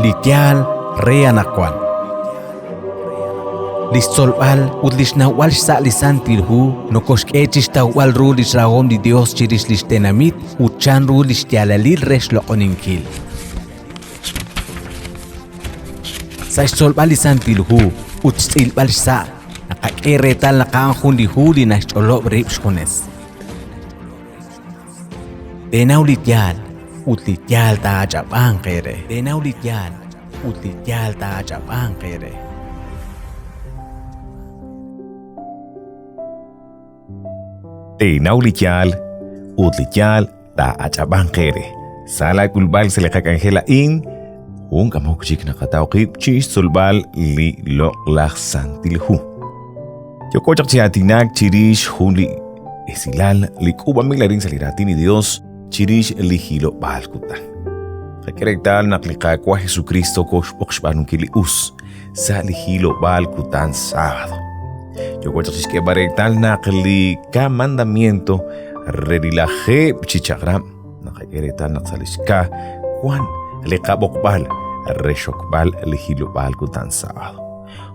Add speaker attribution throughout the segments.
Speaker 1: Li yaal re anaqwan. Li xtzolb'al ut li xnawb'al xsa' li Santil Hu nokoxk'e chi xtawb'al ru li xrahom li Yos chirix li xtenamit ut chanru li xyaalalil re xloq'oninkil. Sa' xtzolb'al li Santil Hu ut xtz'ilb'al xsa', naqak'e reetal naq a'an jun li hu li naxch'olob' rib' xjunes. Teenaw li yaal ut li yaal taa'ach'ab'anq eere. Teenaw li yaal ut li yaal taa'ach'ab'anq eere.
Speaker 2: Teenaw li yaal ut li yaal taa'ach'ab'anq eere. Sa laak'ulb'al sa' li qak'anjel a'in, jun k'amok chik naqataw qib' chi xtzolb'al li loq'laj Santil Hu. Yooko chaq chi aatinak chirix jun li esilal li k'uub'anb'il arin sa' li Raatin li Dios chirix li hilob'aal kutan. Qak'e reetal naq li Qaawa' Jesukristo koxb'oq xb'aanunkil li us sa' li hilob'aal kutan sábado. Yooko chaq chixk'eeb'al reetal naq li ka mandamiento re li lajeeb' chi chaq'rab' naqak'e reetal naq sa' li xka wan li qab'oqb'al re xokb'al li hilob'aal kutan sábado.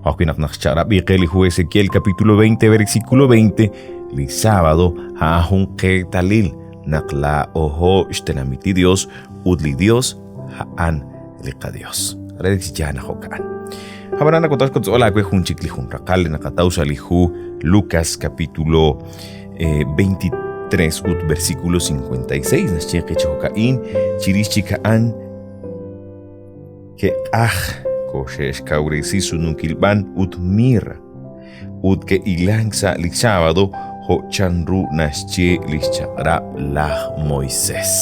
Speaker 2: Ajwi' naq naxchaq'rab'i qe li hu Ezequiel capítulo 20 versículo 20, li sábado a'an jun qeetalil naq laa'oho xtenamit li Dios ut li Dios a'an li qaDios. Relik chi yaal naq jo'kan. Ab'anan nakotax kotz'ol aawe jun chik li jun raqal li naqataw sa' li hu Lucas capítulo 23 ut versículo 56 naxye qe chi jo'ka'in chirix chik a'an ke'q'aj koxe'xkawresi sununkil b'an ut mirra ut ke'ilank sa' li sábado jo' chanru naxye li xchaq'rab' laj Moisés.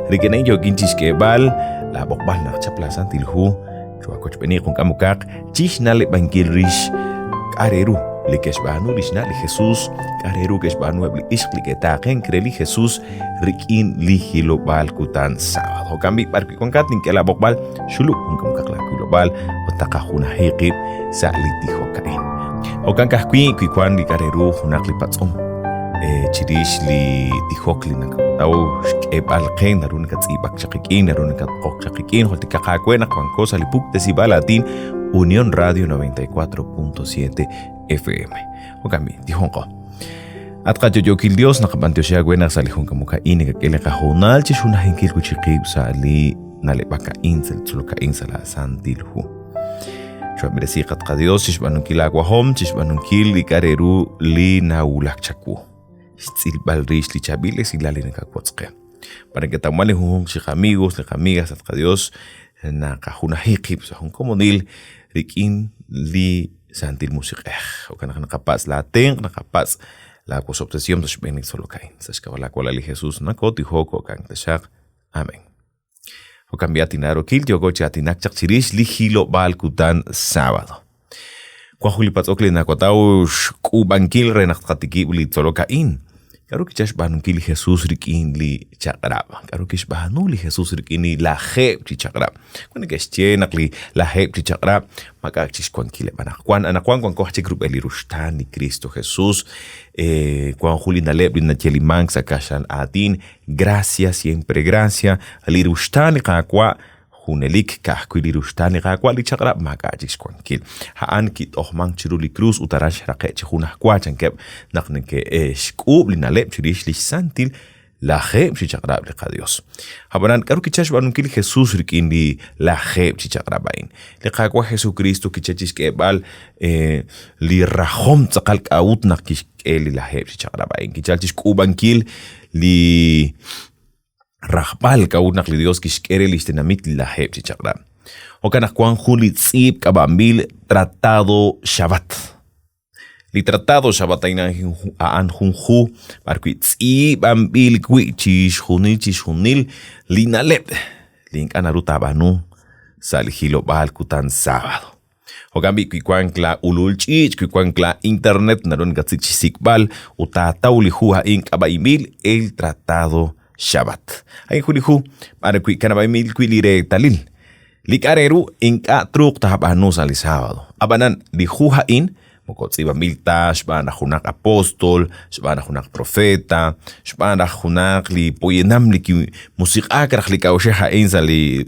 Speaker 2: Rik'in a'in yookin chi xk'eeb'al laab'oqb'al naq chap laaSantil Hu Choo'awochb'eeni jun k'amokaq chi xna'leb'ankil rix k'a' re ru li ke'xb'aanu li xna' li Jesus, k'a' re ru ke'xb'aanu eb' li ixq li ke'taaqenk re li Jesus rik'in li hilob'aal kutan sábado. Jo'kan b'i' b'arwi' wankat nink'e laab'oqb'al xulub' jun k'amokaq laawilob'aal ut taqajunaji qib' sa' li tijok a'in. Jo'kan ka'ajwi' wi wank li k'a' re ru junaq li patz'om chirix li tijok li nakataw xk'eeb'al qe, naru nakatz'iib'ak chaq qik'in, naru nakatb'oq chaq qik'in, jultikaq aawe naq wanko sa' li puktesib'aal aatin Unión Radio 94.7 FM. Jo'kan b'i', tijonqo. At qayo'yookil Dios, naqab'antioxi aawe naq sa' li junkamuk a'in nakak'e li qahoonal chi xjunajinkil wi' chik qib' sa' li na'leb'ak a'in, sa' li tzolok a'in sa' la Santil Hu. Choo'ab'eresiiq at qaDios chixb'aanunkil aawajom, chixb'aanunkil li k'a' re ru li nawulak chawu, xtz'ilb'al rix li chaab'il esilal li nakawotz qe. Para ketawman li junjunq chi qamigos, li qamigas at qaDios, naqajunaji qib' sa' jun komonil rik'in li Santil Musiq'ej. Jo'kan naq naqapatz' laa tenq', naqapatz' laa wosob'tesihom sa' xb'een li tzolok a'in. Sa' xk'ab'a' laa walal li Jesus nakotijok jo'kan taxaq. Amén. Jo'kan b'i' atinaarokil yooko chi aatinak chaq chirix li hilob'aal kutan sábado. Wan jun li patz'ok li nawataw xk'uub'ankil re naq tqatikib' li tzolok a'in. K'aru kichal xb'aanunkil li Jesús rik'in li chaq'rab'? K'aru kixb'aanu li Jesús rik'in li lajeeb' chi chaq'rab'? Wan neke'xye naq li lajeeb' chi chaq'rab' maak'a' chik xwankileb' anaqwan. Anaqwan wanko aj chik rub'el li ruxtaan li Kristo Jesús. Wan jun li na'leb' li nayelimank sa' kaxlan aatin, Gracia, siempre gracia, li ruxtaan li Qaawa' junelik ka'ajwi' li ruxtaan li Qaawa' li chaq'rab' maak'a' chik xwankil. A'an kit'ojmank chiru li krus ut aran xraqe'k chi junajwa, chankeb' naq neke'xk'uub' li na'leb' chirix li xsantil lajeeb' chi chaq'rab' li qaYos. Ab'anan, k'aru kichalk xb'aanunkil li Jesus rik'in li lajeeb' chi chaq'rab' a'in? Li Qaawa' Jesukriist kichalk chi xk'eeb'al li rajom tz'aqal k'a'ut naq kixk'e li lajeeb' chi chaq'rab' a'in. Kichalk chi xk'uub'ankil li rajb'al k'a'ut naq li Yos kixk'e re li xtenamit li lajeeb' chi chaq'rab'. Jo'kan naq wank jun li tz'iib' k'ab'a'anb'il Tratado Shabat. Li Tratado Shabat a'in a'an jun hu b'arwi' tz'iib'anb'il wi' chixjunil chixjunil li na'leb' li ink'a' naru taab'aanu sa' li hilob'aal kutan sábado. Jo'kan b'i' wi wank laa ulul ch'iich', wi wank laa internet, naru nakatsik' chi xsik'b'al ut taataw li hu a'in k'ab'a'inb'il El Tratado Shabat. A'in jun li hu b'ar wi' kanab'anb'il wi' li reetalil li k'a' re ru ink'a' truuq taab'aanu sa' li sábado. Ab'anan, li hu a'in moko tz'iib'anb'il ta xb'aan raj junaq apóstol, xb'aan raj junaq profeta, xb'aan raj junaq li poyanam li kimusiq'aak raj li k'a'uxej a'in sa' li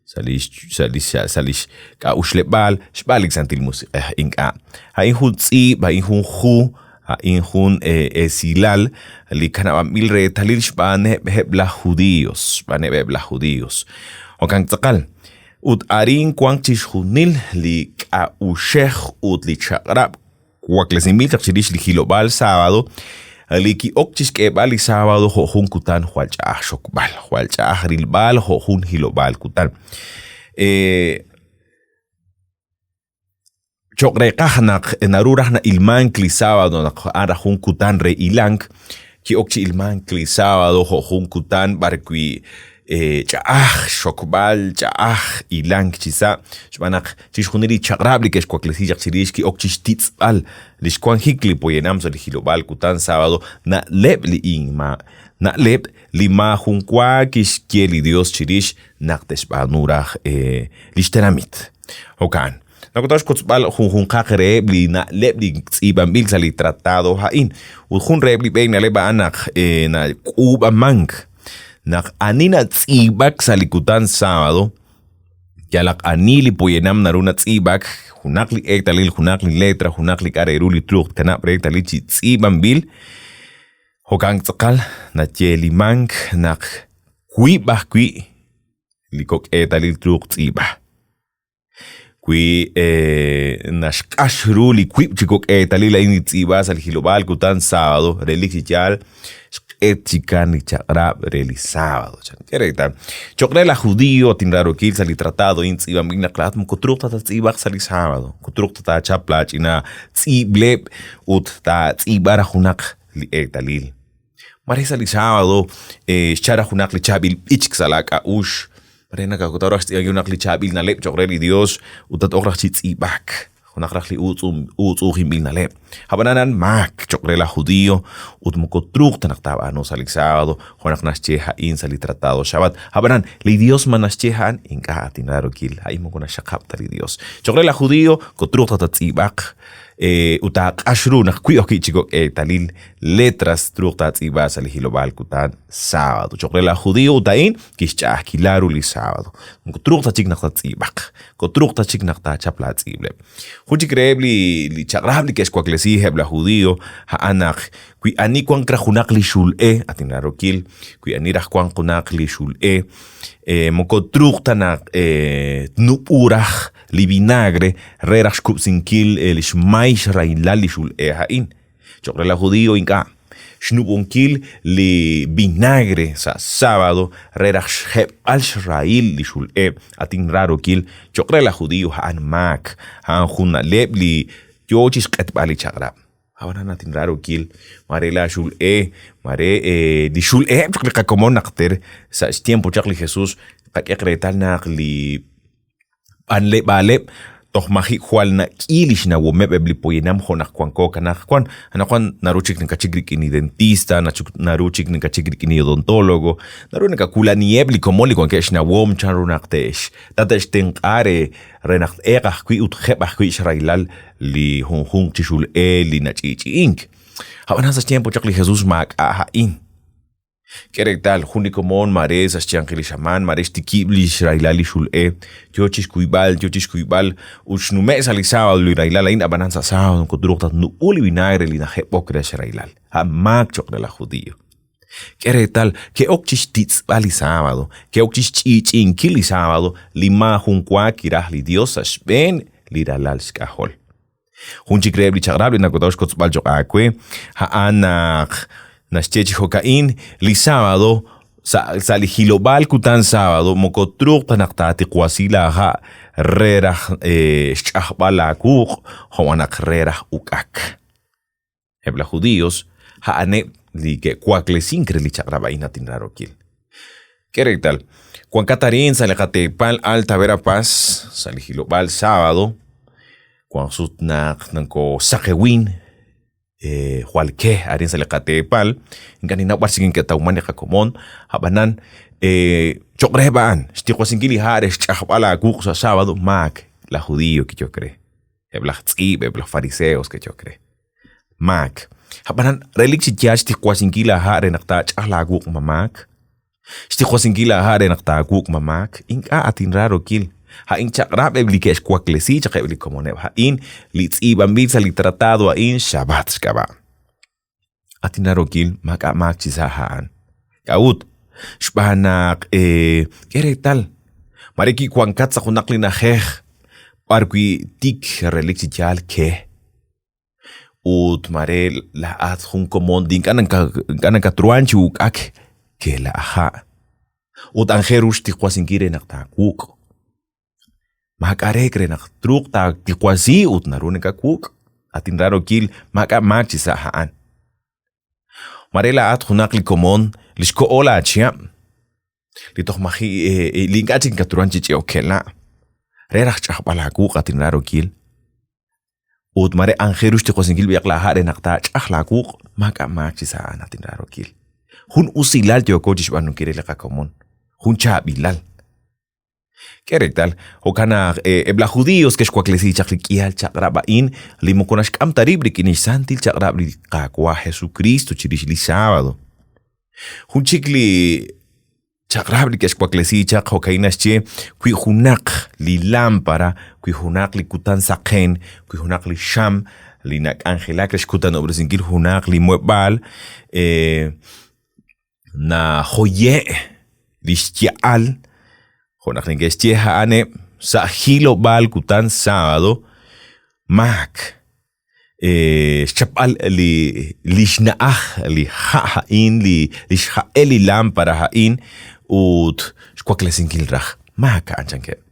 Speaker 2: Sa' li sa' li sa' lix k'a'uxleb'aal xb'aan li Santil Musiq'ej ink'a'. A'in jun tz'iib', a'in jun hu, a'in jun esilal li kanab'anb'il reetalil xb'aaneb' eb' laj Judios, xb'aaneb' eb' laj Judios. Jo'kan tz'aqal. Ut arin wank chixjunil li k'a'uxej ut li chaq'rab' waklesinb'il chaq chirix li hilob'aal sábado, li ki'ok chixk'eeb'al li sábado jo' jun kutan jwal ch'a'aj xokb'al, jwal ch'a'aj rilb'al jo' jun hilob'aal kutan. Choq' reeqaj naq naru raj na'ilmank li sábado naq a'an raj jun kutan re hilank, ki'ok chi ilmank li sábado jo' jun kutan b'arwi' ch'a'aj xxokb'al, ch'a'aj hilank chi sa', xb'aan naq chixjunil li chaq'rab' li ke'xwaklesi chaq chirix ki'ok chi xtitz'b'al li xwanjik li poyanam sa' li hilob'aal kutan sábado, na'leb' li inma na'leb' li maajunwa kixye li Yos chirix naq te'xb'aanu raj li xtenamit. Jo'kan. Nakutaw xkotzb'al junjunqaq reheb' li na'leb' li tz'iib'anb'il sa' li tratado a'in. Ut jun reheb' li b'een na'leb' a'an naq nak'uub'amank naq ani natz'iib'ak sa' li kutan sábado, yalaq ani li poyanam naru natz'iib'ak, junaq li eetalil, junaq li letra, junaq li k'a' re ru li truuq tkanab' reetalil chi tz'iib'anb'il. Jo'kan tz'aqal nayeelimank naq wiib' ajwi' li kok' eetalil truuq tz'iib'a. Wi naxq'ax ru li wiib' chi kok' eetalil a'in li tz'iib'a sa' li hilob'aal kutan sábado, relik chi yaal xq'et chikan li chaq'rab' re li sábado, chan. K'e reetal, cho'q re laj judío tinraarokil sa' li tratado a'in tz'iib'anb'il naq laa'at moko truuq ta tattz'iib'aq sa' li sábado, moko truuq ta taachap laach'ina tz'iib'leb' ut taatz'iib'a raj junaq li eetalil. Mare sa' li sábado xchal raj junaq li chaab'il b'ichk sa' laak'a'uxl, mare nakakutaw raj xtz'iib'ankil junaq li chaab'il na'leb' cho'q re li Yos ut tat-oq raj chi tz'iib'ak, junaq raj li uutz'u'ujinb'il na'leb'. Ab'anan a'an maak cho'q re laj judío ut moko truuq ta naq taab'aanu sa' li sábado jo' naq naxye a'in sa' li tratado Shabat. Ab'anan, li Yos ma naxye a'an? Ink'a', at inraarokil, a'in moko naxxaqab' ta li Yos. Cho'q re laj judío, moko truuq ta tattz'iib'aq ut taaq'ax ru naq wi ajwi' chi kok' eetalil letras truuq taatz'iib'a sa' li hilob'aal kutan sábado. Cho'q re laj judio ut a'in kixch'a'ajkila ru li sábado. Moko truuq ta chik naq tattz'iib'aq, moko truuq ta chik naq taachap laatz'iib'leb'. Jun chik reheb' li li chaq'rab' li ke'xwaklesi eb' laj judio a'an naq wi ani wank raj junaq li xul'e, at inraarokil, wi ani raj wank junaq li xul'e, moko truuq ta naq tnub'u raj li vinagre re raj xkub'sinkil li xmay xrahilal li xul'e a'in. Cho'q re laj judio ink'a'. Xnub'unkil li vinagre sa' sábado re raj xjeb'al xrahil li xul'e at inraarokil, cho'q re laj judio a'an maak, a'an jun na'leb' li yo chi xq'etb'al li chaq'rab'. Ab'anan at inraarokil, mare laaxul'e, mare li xul'eheb' chaq li qakomon najter sa' xtiempo chaq li Jesús, qak'eq reetal naq li b'anleb'aaleb' toj maji' jwal nak'i li xnawomeb' eb' li poyanam jo' naq wanko anaqwan. Anaqwan naru chik nakachik rik'in li dentista, naru chik nakachik rik'in li odontólogo, naru nakawula'aniheb' li komon li wankeb' xnawom chan ru naq te'x tate'xtenq'a re re naq t-eeq ajwi' ut jeb' ajwi' xrahilal li junjunq chi xul e li nach'i'ch'i'ink. Ab'anan sa' xtiempo chaq li Jesús maak'a' a'in. K'e reetal, jun li komon maare sa' xyanqil li xamaan, maare xtikib' li xrahilal li xul e, yo chi xkuyb'al, yo chi xkuyb'al, ut xnume' sa' li sábado li rahilal a'in, ab'anan sa' sábado moko truuq ta tnub'u li vinagre li najeb'ok re xrahilal. A'an maak cho'q re laj judio. K'e reetal, ke'ok chi xtitz'b'al li sábado, ke'ok chi xch'i'ch'i'inkil li sábado li maajun wa kiraj li Yos sa' xb'een li ralal xk'ajol. Jun chik reheb' li chaq'rab' li nakutaw xkotzb'al cho'q aawe, a'an naq naxye chi jo'ka'in, li sábado sa' sa' li hilob'aal kutan sábado moko truuq ta naq taatiqwasi laaha' re raj xch'ajb'al laawuq' jo' naq re raj uk'ak. Eb' laj judíos a'aneb' li ke'waklesink re li chaq'rab' a'in at inraarokil. K'e reetal, wankat arin sa' li qateepal Alta Verapaz, sa' li hilob'aal sábado, wank sut naq nokosaqewin jwal ke arin sa' li qateepal, ink'a' ninnaw b'ar chik neke'tawman li qakomon, ab'anan cho'q reheb' a'an, xtiqwasinkil li ha' re xch'ajb'al aawuq' sa' sábado maak laj judío kiyok re. Eb' laj tz'iib', eb' laj fariseos ke'yehok re. Maak. Ab'anan, relik chi yaal xtiqwasinkil aaha' re naq taach'aj laawuq' ma maak? Xtiqwasinkil aaha' re naq taawuk' ma maak? Ink'a', at inraarokil. A'in chaq'rab' eb' li ke'xwaklesi chaq eb' li komoneb' a'in li tz'iib'anb'il sa' li tratado a'in Xabat xk'ab'a'. At inraarokil, maak'a' maak chi sa' a'an. K'a'ut? Xb'aan naq k'e reetal, mare wi wankat sa' junaq li na'ajej b'arwi' tik relik chi yaal ke, ut mare laa'at jun komon li ink'a' ink'a' nakatruhank chi uk'ak ke laaha', ut aajel ru xtiqwasinkil re naq taawuk'. Maak'a' reek' re naq truuq taatiqwasi ut naru nakawuk'. At inraarokil, maak'a' maak chi sa' a'an. Mare laa'at junaq li komon li xkoho laachihab', li toj maji' li ink'a' chik nakatruhank chi ch'e'ok kela', re raj xch'ajb'al aawuq', at inraarokil. Ut mare aajel ru xtiqwasinkil b'ayaq laaha' re naq taach'aj laawuq', maak'a' maak chi sa' a'an, at inraarokil. Jun usilal yooko chi xb'aanunkil re li qakomon, jun chaab'ilal. K'e reetal, jo'kan naq eb' laj Judíos ke'xwaklesi chaq li k'ihal chaq'rab' a'in li moko naxk'am ta rib' rik'in li xsantil chaq'rab' li Qaawa' Jesukriist chirix li sábado. Jun chik li chaq'rab' li ke'xwaklesi chaq jo'ka'in naxye, wi junaq li lámpara, wi junaq li kutan saqen, wi junaq li xam li nak'anjelak re xkutanob'resinkil junaq li muheb'aal, najoye' li xya'al, jo' naq neke'xye a'aneb' sa' hilob'aal kutan sábado, maak xchapb'al li li xna'aj li ha' a'in, li xha'el li lámpara a'in ut xwaklesinkil raj, maak a'an chankeb'.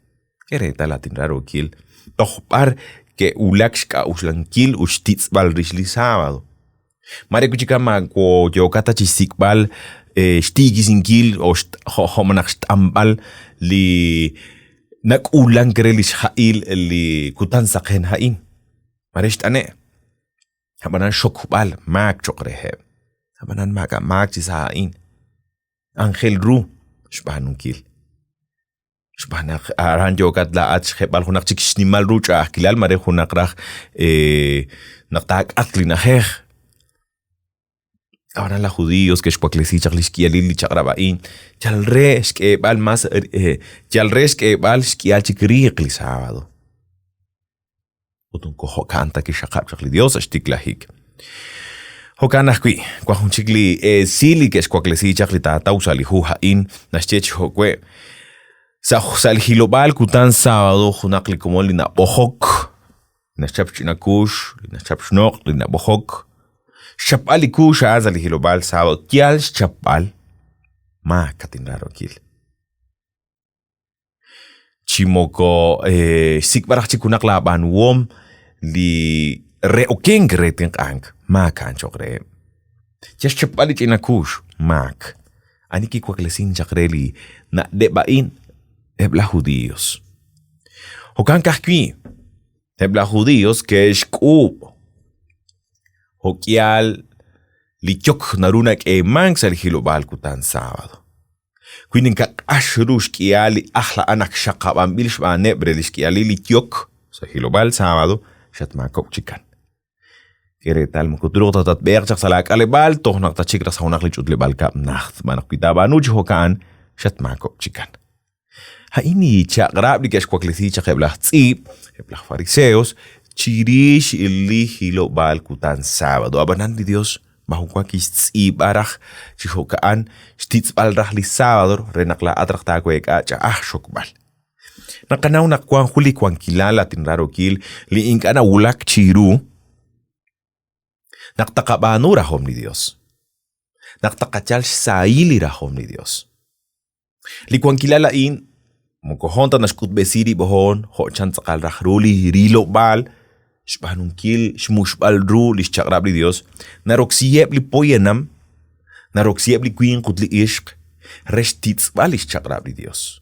Speaker 2: K'e reetal at inraarookil, toj b'ar ke'wulak xk'a'uxlankil ut xtitz'b'al rix li sábado. Mare wi' chik moko yookat ta chi xsik'b'al xtiikisinkil o jo' malaj xt'anb'al li nak'uulank re li xha'il li kutan saqen a'in. Mare xt'ane', ab'anan xokb'al maak cho'q reheb'. Ab'anan maak'a' maak chi sa' a'in. Aajel ru xb'aanunkil. Xb'aan naq aran yookat laa'at xjeb'al junaq chik xnimal ru ch'a'ajkilal, mare junaq raj naq taak'atq li na'ajej. Ab'anan laj judíos ke'xwaklesi chaq li xk'ihalil li chaq'rab' a'in yal re xk'eeb'al mas yal re xk'eeb'al xk'ihal chik riiq li sábado. Ut moko jo'kan ta kixxaqab' chaq li Yos sa' xtiklajik. Jo'kan ajwi', wank jun chik li esil li ke'xwaklesi chaq li taataw sa' li hu a'in, naxye chi jo'we', Sa' sa' li hilob'aal kutan sábado junaq li komon li nab'ojok, li naxchap xch'ina kuux, li naxchap xnoq', li nab'ojok, xchapb'al li kuux a'an sa' li hilob'aal sábado, yal xchapb'al, maak at inraarookil. Chi moko xsik'b'al raj chik junaq laab'aanuhom li re okenk re tenq'ank, maak a'an cho'q reheb'. Yal xchapb'al li ch'ina kuux, maak. Ani kiwaklesink chaq re li na'leb' a'in? Eb' laj Judíos. Jo'kan ka'ajwi', eb' laj Judíos ke'xk'uub' jo'k'ihal li yok naru nak'eemank sa' li hilob'aal kutan sábado. Wi ninkaq'ax ru xk'ihal li ajl a'an ak xaqab'anb'il xb'aaneb' re li xk'ihalil li yok sa' hilob'aal sábado, xatmaakob'k chikan. K'e reetal, moko truuq ta tatb'eeq chaq sa' laak'aleb'aal toj naq tatxik raj sa' junaq li ch'utleb'aal kab'l najt, xb'aan naq wi taab'aanu chi jo'ka'an, xatmaakob'k chikan. A'in li chaq'rab' li ke'xwaklesi chaq eb' laj tz'iib', eb' laj fariseos, chirix li hilob'aal kutan sábado. Ab'anan li Yos maajun wa kixtz'iib'a raj chi jo'ka'an xtitz'b'al raj li sábado re naq laa'at raj taaweek'a ch'a'aj xokb'al. Naqanaw naq wank jun li wankilal, at inraarookil, li ink'a' nawulak chiru naq taqab'aanu rajom li Dios, naq taqayal xsahil li rajom li Dios. Li wankilal a'in moko hoon ta naxk'utb'esi rib' hoon jo' chan tz'aqal raj ru li rilob'aal xb'aanunkil xmuxb'al ru li xchaq'rab' li Yos, naroksiheb' li poyanam, naroksiheb' li winq ut li ixq re xtitz'b'al li xchaq'rab' li Yos.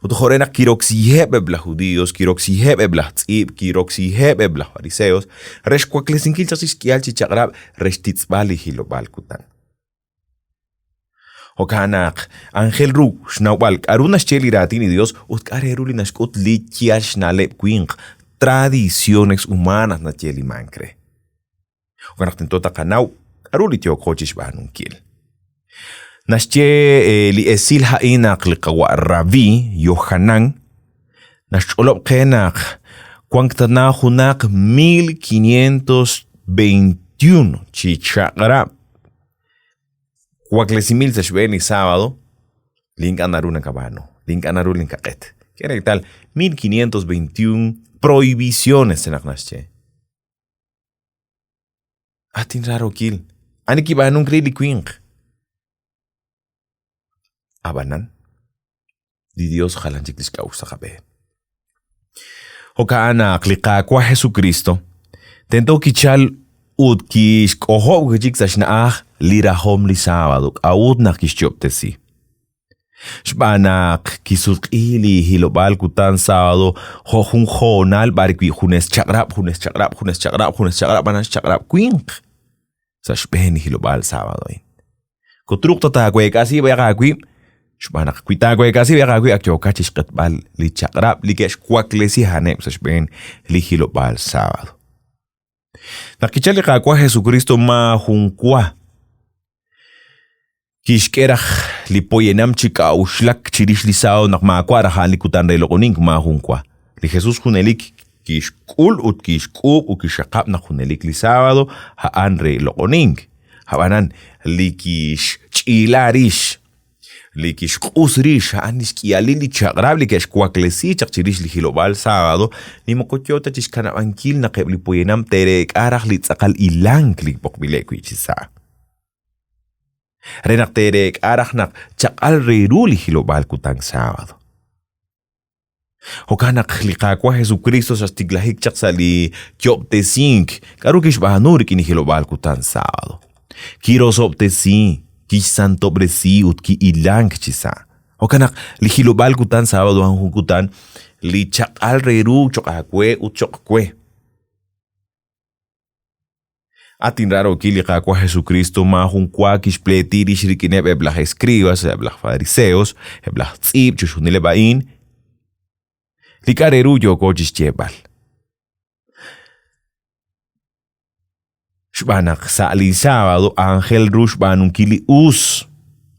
Speaker 2: Ut jo' re naq kiroksiheb' eb' laj Judíos, kiroksiheb' eb' laj tz'iib', kiroksiheb' eb' laj fariseos re xwaklesinkil chaq chi xk'ihal chi chaq'rab' re xtitz'b'al li hilob'aal kutan. Jo'kan naq aajel ru xnawb'al k'aru naxye li Raatin li Yos ut k'a' re ru li naxk'ut li yaal xna'leb' winq, tradiciones humanas nayeelimank re. Jo'kan naq tento taqanaw k'aru li yooko chi xb'aanunkil. Naxye li esil a'in naq li qawa' Rabí Yohanan naxch'olob' qe naq wank tana junaq 1521 chi chaq'rab' waklesinb'il sa' xb'een li sábado li ink'a' naru nakab'aanu, li ink'a' naru nakaq'et. K'e reetal 1521 prohibiciones naq naxye. At inraarokil, ani kib'aanunk re li winq? Ab'anan, li Dios jalan chik lix k'a'uxl sa' qab'een. Jo'ka'an naq li Qaawa' Jesukristo tento kichal ut kixk'ojob' wi' chik sa' xna'aj li rajom li sábado k'a'ut naq kixyo'ob'tesi. Xb'aan naq kisutq'i li hilob'aal kutan sábado jo' jun hoonal b'arwi' junes chaq'rab', junes chaq'rab', junes chaq'rab', junes chaq'rab' b'an xchaq'rab' winq sa' xb'een li hilob'aal sábado a'in. Kotruuq ta taaweek'asi b'ayaq aawib' xb'aan naq wi taaweek'asi b'ayaq aawib' ak yookat chi xq'etb'al li chaq'rab' li ke'xwaklesi a'aneb' sa' xb'een li hilob'aal sábado. Naq kichal li Qaawa' Jesukristo maajun wa kixk'e raj li poyanam chi k'a'uxlak chirix li sábado naq maawa' raj a'an li kutan re loq'onink maajun wa. Li Jesus junelik kixk'ul ut kixk'uub' ut kixxaqab' naq junelik li sábado a'an re loq'onink. Ab'anan, li kixch'iila rix, li kixq'us rix a'an li xk'ihalil li chaq'rab' li ke'xwaklesi chaq chirix li hilob'aal sábado li moko yoo ta chixkanab'ankil naq eb' li poyanam te'reek'a raj li tz'aqal hilank li b'oqb'ileb' wi' chi sa'. Re naq teereek'a raj naq chaq'al re ru li hilob'aal kutan sábado. Jo'kan naq li Qaawa' Jesukristo sa' xtiklajik chaq sa' li yo'ob'tesink, k'aru kixb'aanu rik'in li hilob'aal kutan sábado? Kirosob'tesi, kixsantob'resi ut kihilank chisa'. Jo'kan naq li hilob'aal kutan sábado a'an jun kutan li chaq'al re ru cho'q aawe ut cho'q we. At inraarookil, li Qaawa' Jesukristo maajun wa kixpleeti rix rik'ineb' eb' laj escribas, eb' laj fariseos, eb' laj tz'iib', chixjunileb' a'in, li k'a' re ru yooko chixyeeb'al. Xb'aan naq sa' li sábado aajel ru xb'aanunkil li us,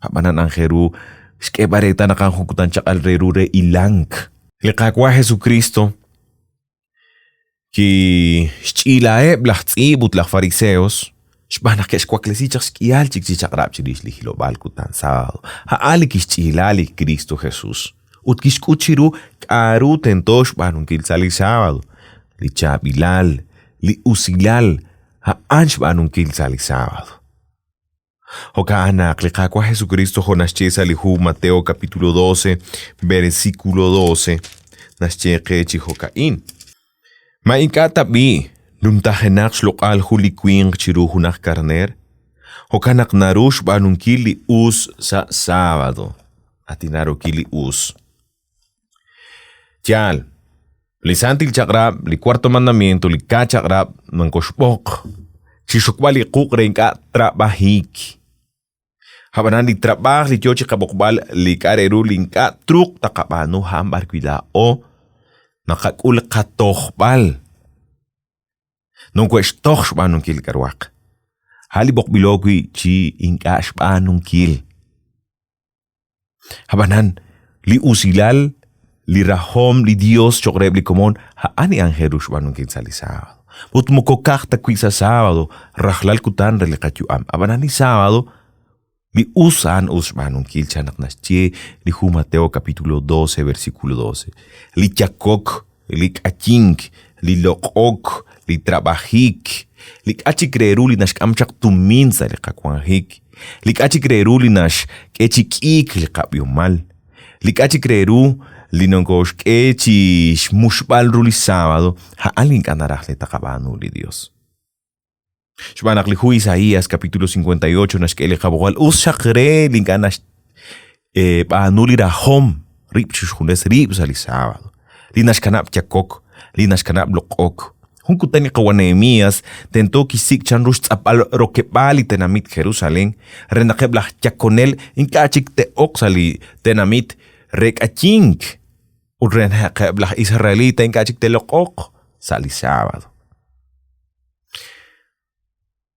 Speaker 2: ab'anan aajel ru xk'eeb'al reetal naq a'an jun kutan chaq'al re ru re hilank. Li Qaawa' Jesukristo Kixch'iilaheb' laj tz'iib' ut laj fariseos xb'aan naq ke'xwaklesi chaq xk'ihal chik chi chaq'rab' chirix li hilob'aal kutan sábado. A'an li kixch'iila li Kristo Jesus ut kixk'ut chiru k'aru tento xb'aanunkil sa' li sábado, li chaab'ilal, li usilal, a'an xb'aanunkil sa' li sábado. Jo'kan naq li Qaawa' Jesukristo jo' naxye sa' li hu Mateo capítulo 12, versículo 12, naxye qe chi jo'ka'in. Ma ink'a' tab'i' numtajenaq xloq'al jun li winq chiru junaq karneer? Jo'kan naq naru xb'aanunkil li us sa' sábado. Atinarokil li us. Yaal, li Santil Chaq'rab', li Cuarto Mandamiento, li Ka Chaq'rab' nankoxb'oq chi xokb'al li quq' re ink'a' trab'ajik. Ab'anan li trab'aaj li yoo chi qab'oqb'al li k'a' re ru li ink'a' truuq taqab'aanu a'an b'ar wi' laa'o naqak'ul qatojb'al. Nokohe'xtoj xb'aanunkil li k'a'ruhaq. A' li b'oqb'ilo wi' chi ink'a' xb'aanunkil. Ab'anan, li usilal, li rajom li Dios cho'q reheb' li komon, a'an li aajel ru xb'aanunkil sa' li sábado. Ut moko ka'aj ta wi' sa' sábado, rajlal kutan re li qayu'am. Ab'anan li sábado, li us a'an us xb'aanunkil, chan naq naxye li hu Mateo capítulo 12, versículo 12. Li yakok, li k'ayink, li loq'ok, li trab'ajik, li k'a' chik re ru li naxk'am chaq tumin sa' li qawanjik, li k'a' chik re ru li naxk'e chi k'iik li qab'ihomal, li k'a' chik re ru li nokooxk'e chi xmuxb'al ru li sábado, a'an li ink'a' naraj li taqab'aanu li Dios. Xb'aan naq li hu Isaías capítulo 58 naxk'e li qab'oqb'al us xaq re li ink'a' naxb'aanu li rajom rib' chi xjunes rib' sa' li sábado, li naxkanab' yakok, li naxkanab' loq'ok. Jun kutan li qawa' Nehemías tento kixsik' chanru xtz'apb'al rokeb'aal li tenamit Jerusalén re naq eb' laj yakonel ink'a' chik te'oq sa' li tenamit re k'ayink ut re naq eb' laj Israelita ink'a' chik te'loq'oq sa' li sábado.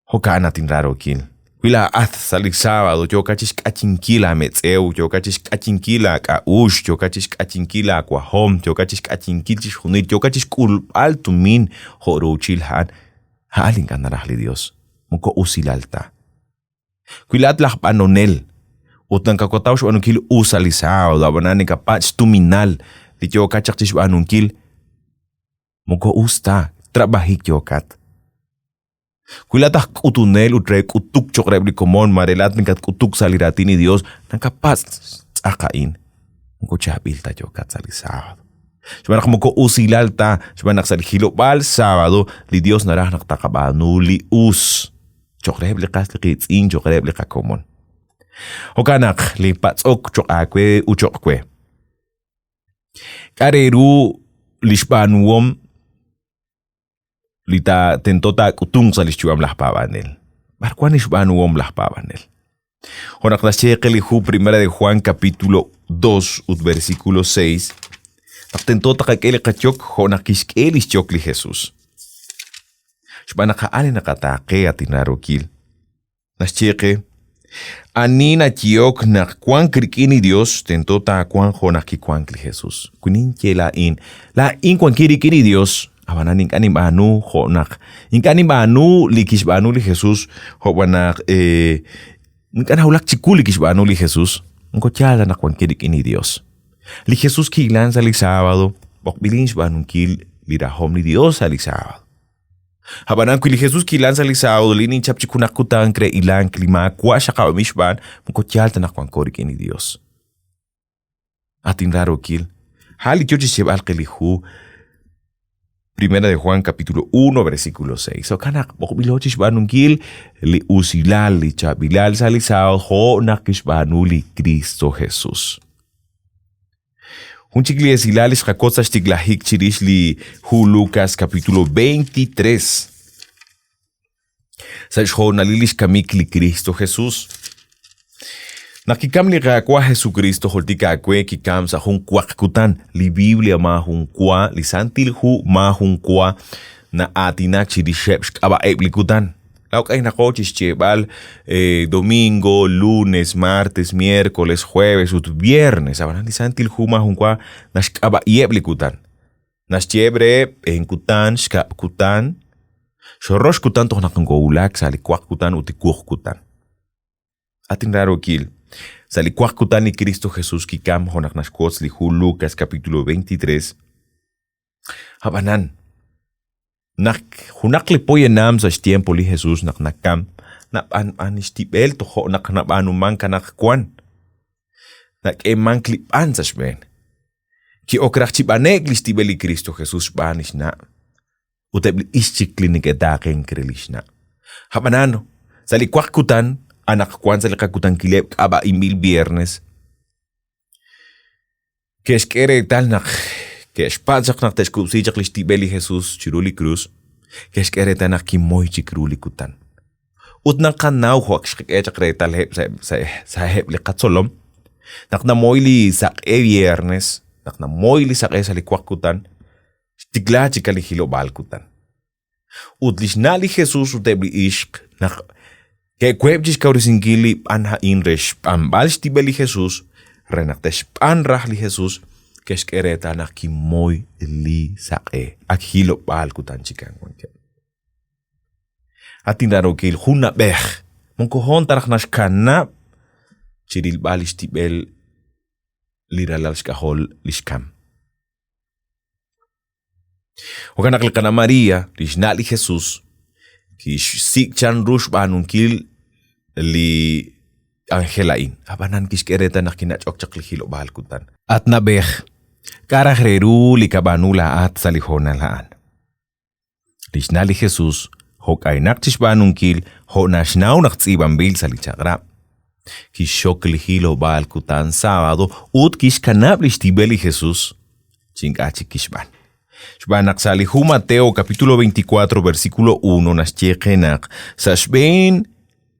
Speaker 2: Jo'kan at inraarookil. Wi laa'at sa' li sábado yookat chixk'ayinkil aametz'ew, yookat chixk'ayinkil aak'a'uxl, yookat chixk'ayinkil aawajom, yookat chixk'ayinkil chixjunil, yookat chixk'ulb'al tumin jo' ruuchil a'an, a'an li ink'a' naraj li Dios, moko usilal ta. Wi laa'at laj b'anonel ut nakawataw xb'aanunkil us sa' li sábado, ab'anan nakapatz' xtuminal li yookat chaq chixb'aanunkil, moko us ta, trab'ajik yookat. Wi laa'at aj k'utunel ut re k'utuk cho'q reheb' li komon, mare laa'at nakatk'utuk sa' li Raatin li Yos, nakapatz' xtz'aq a'in, moko chaab'il ta yookat sa' li sábado. Xb'aan naq moko usilal ta, xb'aan naq sa' li hilob'aal sábado li Yos naraj naq taqab'aanu li us cho'q reheb' li qas li qiitz'in, cho'q reheb' li qakomon. Jo'kan naq li patz'ok cho'q aawe ut cho'q we. K'a' re ru li xb'aanuhom li ta tento taak'utunq sa' lix yu'am laj paab'anel? B'ar wan lix b'aanuhom laj paab'anel? Jo' naq naxye qe li hu Primera de Juan capítulo 2 ut versículo 6, naq tento taqak'e li qayok jo' naq kixk'e lix yok li Jesus. Xb'aan naq a'an li naqataaqe, at inraarookil. Naxye qe, Ani nayehok naq wank rik'in li Yos, tento taawanq jo' naq kiwank li Jesus. Wi ninye laa'in, laa'in wankin rik'in li Yos, ab'anan ink'a' ninb'aanu jo' naq ink'a' ninb'aanu li kixb'aanu li Jesus, jo' b'an naq ink'a' nawulak chiwu li kixb'aanu li Jesus, moko yaal ta naq wankin rik'in li Yos. Li Jesus kihilank sa' li sábado, b'oqb'ilin xb'aanunkil li rajom li Yos sa' li sábado. Ab'anan wi li Jesus kihilank sa' li sábado, li ninchap chi junaq kutan re hilank li maawa' xaqab'anb'il xb'aan, moko yaal ta naq wanko rik'in li Yos. At inraarookil, a' li yo chi xyeeb'al qe li hu Primera de Juan capítulo 1 versículo 6. Jo'kan naq b'oqb'ilo chi xb'aanunkil li usilal, li chaab'ilal sa' li sábado jo' naq kixb'aanu li Kristo Jesus. Jun chik li esilal li xqakotz sa' xtiklajik chirix li hu Lucas capítulo 23. Sa' xhoonalil lix kamik li Kristo Jesus. Naq kikam li Qaawa' Jesukristo, jultik aawe kikam sa' jun waq kutan. Li Biblia maajun wa, li Santil Hu maajun wa na'aatinak chirixeb' xk'ab'a'eb' li kutan. Laa'o k'aynaqo chi xyeeb'al domingo, lunes, martes, miércoles, jueves ut viernes. Ab'anan li Santil Hu maajunwa naxk'ab'a'iheb' li kutan. Naxyeheb' reheb' b'een kutan, xkab' kutan, xrox kutan toj naq nokowulak sa' li waq kutan ut li wuq kutan. At inraarookil, sa' li waq kutan li Kristo Jesus kikam jo' naq naxwotz li hu Lucas capítulo 23. Ab'anan, Naq junaq li poyanam sa' xtiempo li Jesús naq nakam, nab'anb'an li xtib'el tojo' naq nab'aanumank anaqwan. Nak'eemank li b'an sa' xb'een. Ki'ok raj chi b'ane'k li xtib'el li Kristo Jesús xb'aan li xna' ut eb' li ixq chik li neke'taaqenk re li xna'. Ab'anan, sa' li waq kutan, anaqwan sa' li qakutankileb' k'ab'a'inb'il viernes, Ke'xk'e reetal naq ke'xpatz' chaq naq te'xkub'si chaq li xtib'el li Jesus chiru li krus, ke'xk'e reetal naq kimoy chik ru li kutan. Ut naqanaw jo' ak xqak'e chaq reetaleb' sa'eb' li qatzolom, naq namoy li saq'e viernes, naq namoy li saq'e sa' li waq kutan, xtikla chik li hilob'aal kutan. Ut li xna' li Jesus ut eb' li ixq naq ke'weheb' chi xkawresinkil li b'an a'in re xb'anb'al xtib'el li Jesus, re naq te'xb'an raj li Jesus, ke'xk'e reetal naq kimoy li saq'e, ak hilob'aal kutan chikan wankeb'. At inraarookil, jun na'b'ej moko hoon ta raj naxkanab' chi rilb'al li xtib'el li ralal xk'ajol li xkam. Jo'kan naq li Qana' María, li xna' li Jesús, kixsik' chanru xb'aanunkil li k'anjel a'in. Ab'anan kixk'e reetal naq kinach'ok chaq li hilob'aal kutan. At na'b'ej, k'a' raj re ru li kab'aanu laa'at sa' li hoonal a'an? Li xna' li Jesús jo' k'aynaq chi xb'aanunkil jo' naxnaw naq tz'iib'anb'il sa' li Chaq'rab'. Kixxok li hilob'aal kutan sábado ut kixkanab' li xtib'el li Jesús chi ink'a' chik kixb'an. Xb'aan naq sa' li hu Mateo capítulo 24 versículo 1 naxye qe naq sa' xb'een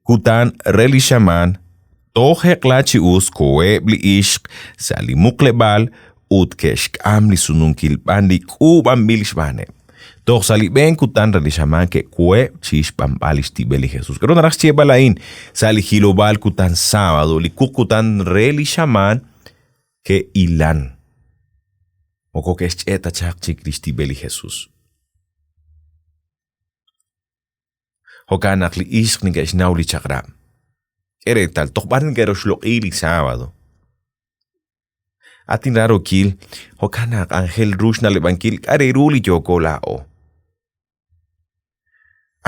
Speaker 2: kutan re li xamaan toj eq'la chi us koheb' li ixq sa' li muqleb'aal ut ke'xk'am li sununkil b'an li k'uub'anb'il xb'aaneb'. Toj sa' li b'een kutan re li xamaan ke'web' chi xb'anb'al li xtib'el li Jesus. K'aru naraj xyeeb'al a'in? Sa' li hilob'aal kutan sábado, li wuq kutan re li xamaan, ke'hilan. Moko ke'xch'e' ta chaq chik li xtib'el li Jesus. Jo'kan naq li ixq neke'xnaw li chaq'rab'. K'e reetal, toj b'ar neke'roxloq'i li sábado. At inraarookil, jo'kan naq anjel ru xna'leb'ankil k'a' re ru li yooko laa'o.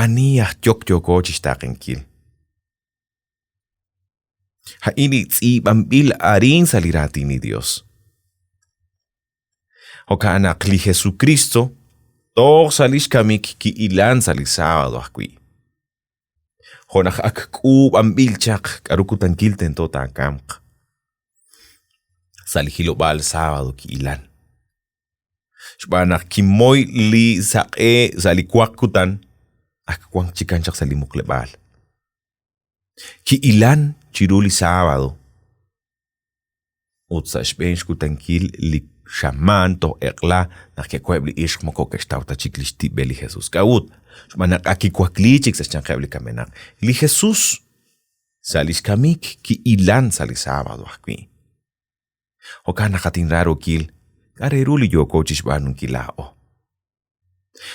Speaker 2: Ani aj yok yooko chixtaaqenkil? A'in li tz'iib'anb'il arin sa' li raatin li Dios. Jo'kan naq li Jesukristo toj sa' lix kamik ki'ilan sa' li sábado ajwi'. Jo' naq ak k'uub'anb'il chaq k'aru kutankil tento taakamq. Sa' li hilob'aal sábado kihilan. Xb'aan naq kimoy li saq'e sa' li waq kutan, ak wank chikan chaq sa' li muqleb'aal. Kihilan chiru li sábado ut sa' xb'een xkutankil li xamaan toj eq'la naq ke'wa'eb' li ixq moko ke'xtaw ta chik li xtib'el li Jesus. K'a'ut? Xb'aan naq ak kiwakliik chik sa' xyanqeb' li kamenaq. Li Jesus sa' li xkamik kihilan sa' li sábado ajwi'. Jo'kan naq at inraarookil, k'a' re ru li yooko chi xb'aanunkil laa'o?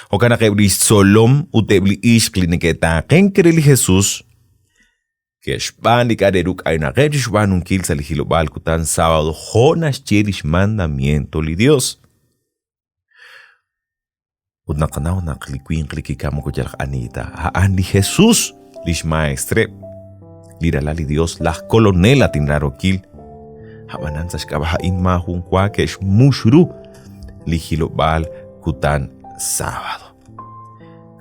Speaker 2: Jo'kan naq eb' li xtzolom ut eb' li ixq li neke'taaqenk re li Jesus ke'xb'aan li k'a' re ru k'aynaqeb' chi xb'aanunkil sa' li hilob'aal kutan sábado jo' naxye li xmandamiento li Yos. Ut naqanaw naq li winq li kikam moko yalaq ani ta, a'an li Jesus, li xmaestreb', li ralal li Dios, laj kolonel at inraarokil. Ab'anan sa' xk'ab'a' a'in maajun wa ke'xmux ru li hilob'aal kutan sábado.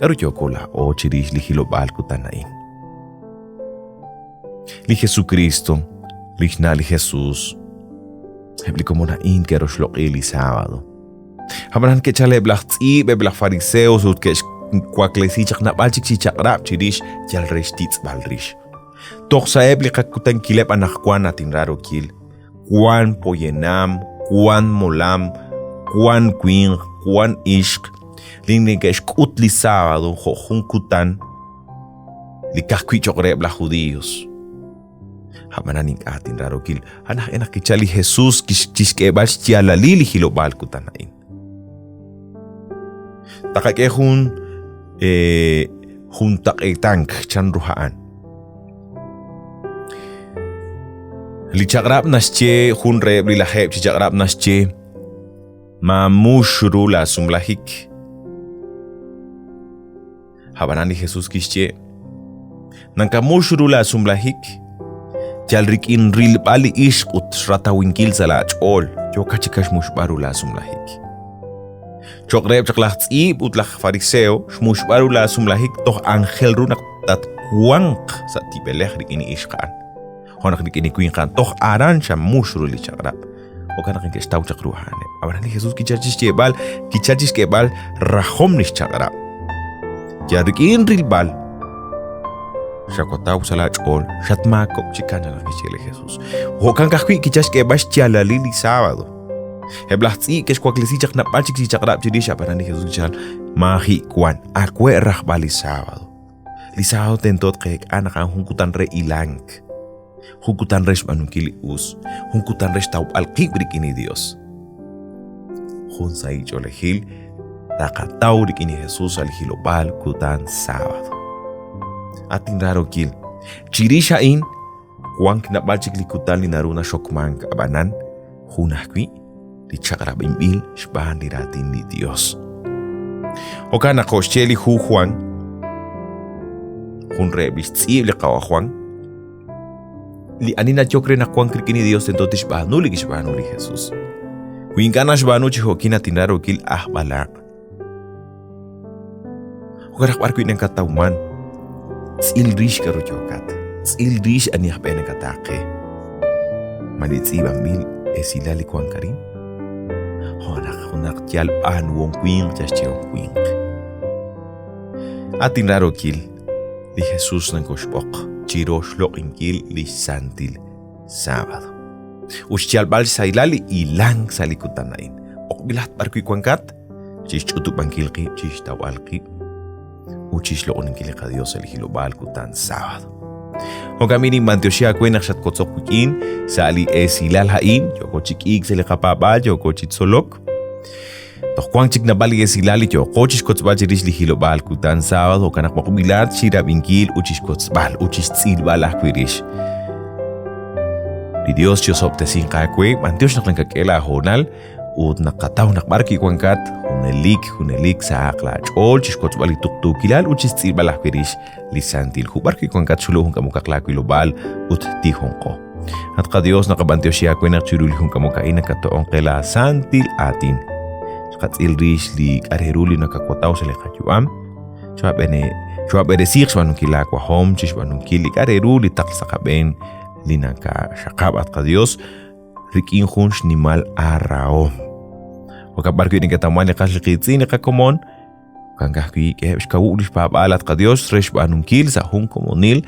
Speaker 2: K'aru yooko laa'o chirix li hilob'aal kutan a'in? Li Jesukristo, li xna' li Jesus, eb' li komon a'in ke'roxloq'i li sábado. Ab'anan ke'chal eb' laj tz'iib', eb' laj fariseos ut ke'xwaklesi chaq naab'al chik chi chaq'rab' chirix yal re xtitz'b'al rix. Toj sa'eb' li qakutankileb' anaqwan at inraarokil, wan poyanam, wan molam, wan winq, wan ixq li neke'xk'ut li sábado jo' jun kutan li ka'ajwi' cho'q reheb' laj judíos. Ab'anan ink'a' tinraarokil, a'an aj e naq kichal li Jesus chixk'eeb'al xyaalalil li hilob'aal kutan a'in. Taqak'e jun eh, juntaq'eetank chanru a'an. Li chaq'rab' naxye jun reheb' li lajeeb' chi chaq'rab' naxye maamux ru laasumlajik. Ab'anan li Jesús kixye, Nakamux ru laasumlajik, yal rik'in rilb'al li ixq ut xratawinkil sa' laach'ool, yookat chik xmuxb'al ru laasumlajik. Cho'q reheb' chaq laj tz'iib' ut laj fariseo, xmuxb'al ru laasumlajik toj anjel ru naq tatwanq sa' tib'elej rik'in li ixq a'an. Jo' naq rik'in li winq a'an toj aran xamux ru li chaq'rab'. Jo'kan naq neke'xtaw chaq ru a'aneb'. Ab'anan li Jesus kichal chi xyeeb'al, kichal chi xk'eeb'al rajom li xchaq'rab'. Yal rik'in rilb'al xawataw sa' laach'ool, xatmaakob'k chi kan naq kixye li Jesus. Jo'kan ka'ajwi' kichal xk'eeb'al xyaalalil li sábado. Eb' laj tz'iib' ke'xwaklesi chaq naab'al chik chi chaq'rab' chirix, ab'anan li Jesus kichal maaji' wan, awe' rajb'al li sábado. Li sábado tento tqeek'a naq a'an jun kutan re hilank, jun kutan re xb'aanunkil li us, jun kutan re xtawb'al qib' rik'in li Dios. Jun sahil ch'oolejil taqataw rik'in li Jesus sa' li hilob'aal kutan sábado. At inraarokil, chirix a'in wank naab'al chik li kutan li naru naxokmank, ab'anan jun ajwi' li chaq'rab'inb'il xb'aan li raatin li Dios. Jo'kan naq jo' xye li hu Juan, jun reheb' li xtz'iib' li Qawa' Juan, li ani nayok re naq wank rik'in li Dios tento tixb'aanu li kixb'aanu li Jesus. Wi ink'a' naxb'aanu chi jo'kin at inraarokil aj b'alaq'. Jo'kan naq b'ar wi' nakatawman, tz'il rix k'aru yookat, tz'il rix ani aj b'e nakataaqe. Ma li tz'iib'anb'il esilal li wank arin? Jo' naq junaq yal b'aanuhom winq yal xyehom winq. At inraarokil, li Jesus nakoxb'oq chi roxloq'inkil li xsantil sábado. Ut xyalb'al xsahilal li hilank sa' li kutan a'in. B'oqb'ilat b'ar wi' wankat, Chixch'utub'ankil qib', chixtawb'al qib' ut chixloq'oninkil li qaDios sa' li hilob'aal kutan sábado. Jo'kan b'i' ninb'antioxi aawe naq xatwotzok wik'in sa' li esilal a'in, yooko chi k'iik sa' li qapaab'aal, yooko chi tzolok. Toj wank chik naab'al li esilal li yooqo chixkotzb'al chirix li hilob'aal kutan sábado, jo'kan naq b'oqb'ilat chirab'inkil ut chixkotzb'al ut chixtz'ilb'al ajwi' rix. Li Dios chi'osob'tesinq aawe, b'antiox naq nakak'e laa hoonal ut naqataw naq b'ar wi' wankat, junelik, junelik sahaq laach'ool chixwotzb'al li tuqtuukilal ut chixtz'ilb'al ajwi' rix li Santil Hu. B'ar wi' wankat xulu' jun k'amokaq laawilob'aal ut tijonqo. At qaDios, naqab'antioxi aawe naq chiru li jun k'amok a'in nakato'on qe laa santil aatin. Xqatz'il rix li k'a' re ru li nakawataw sa' li qayu'am. Cho'ab'eresiiq xb'aanunkil laawajom, chixb'aanunkil li k'a' re ru li taql sa' qab'een li nakaxaqab', at qaDios, rik'in jun xnimal aarahom. Jo'kan b'ar wi' neke'tawman li qas li qiitz'in li qakomon, jo'kan ka'ajwi' k'eheb' xkawub' lix paab'aal at qaDios re xb'aanunkil sa' jun komonil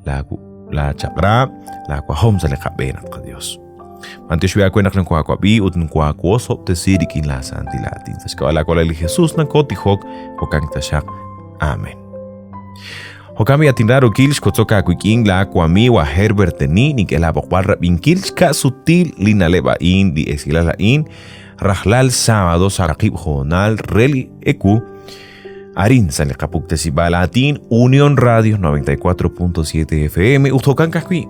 Speaker 2: laa laa chaq'rab', laa wajom sa' li qab'een at qaDios. B'antiox wi' aawe naq nokohaawab'i ut nokoohawosob'tesi rik'in laa santil aatin. Sa' xk'ab'a' laa Walal li Jesus nakotijok, jo'kan taxaq. Amen. Jo'kan b'i' at inraarokil xkotzok aawik'in laa wamiiw aj Herbert Teni, nink'e laa b'oqb'al rab'inkil xka'sutil li na'leb' a'in, li esilal a'in, rajlal sábado sa' waqib' hoonal re li ewu, arin sa' li qapuktesib'aal aatin Unión Radio 94.7 FM ut jo'kan ka'ajwi'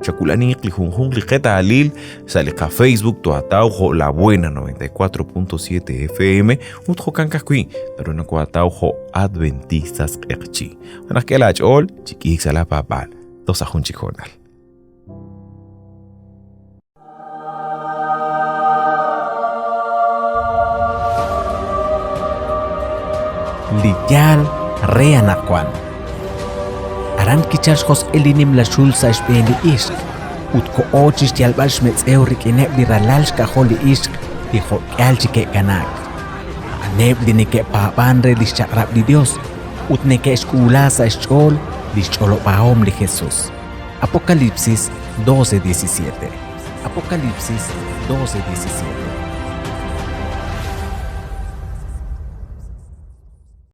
Speaker 2: chawulaniq li junjunq li qetaalil sa' li qaFacebook toataw jo' La Buena 94.7 FM ut jo'kan ka'ajwi' naru nokoataw jo' Adventistas Q'eqchi'. Naq k'e laach'ool chi k'iik sa' laapaab'aal toj sa' jun chik hoonal.
Speaker 1: Li yaal re anaqwan. Aran kichalk xjosq'il li nimla xul sa' xb'een li ixq ut koho chi xyalb'al xmetz'ew rik'ineb' li ralal xk'ajol li ixq li jo'k'ihal chi ke'kanaak. A'aneb' li neke'paab'ank re li xchaq'rab' li Yos ut neke'xk'uula sa' xch'ool li xch'olob'ahom li Jesus. Apocalipsis 12:17. Apocalipsis 12:17.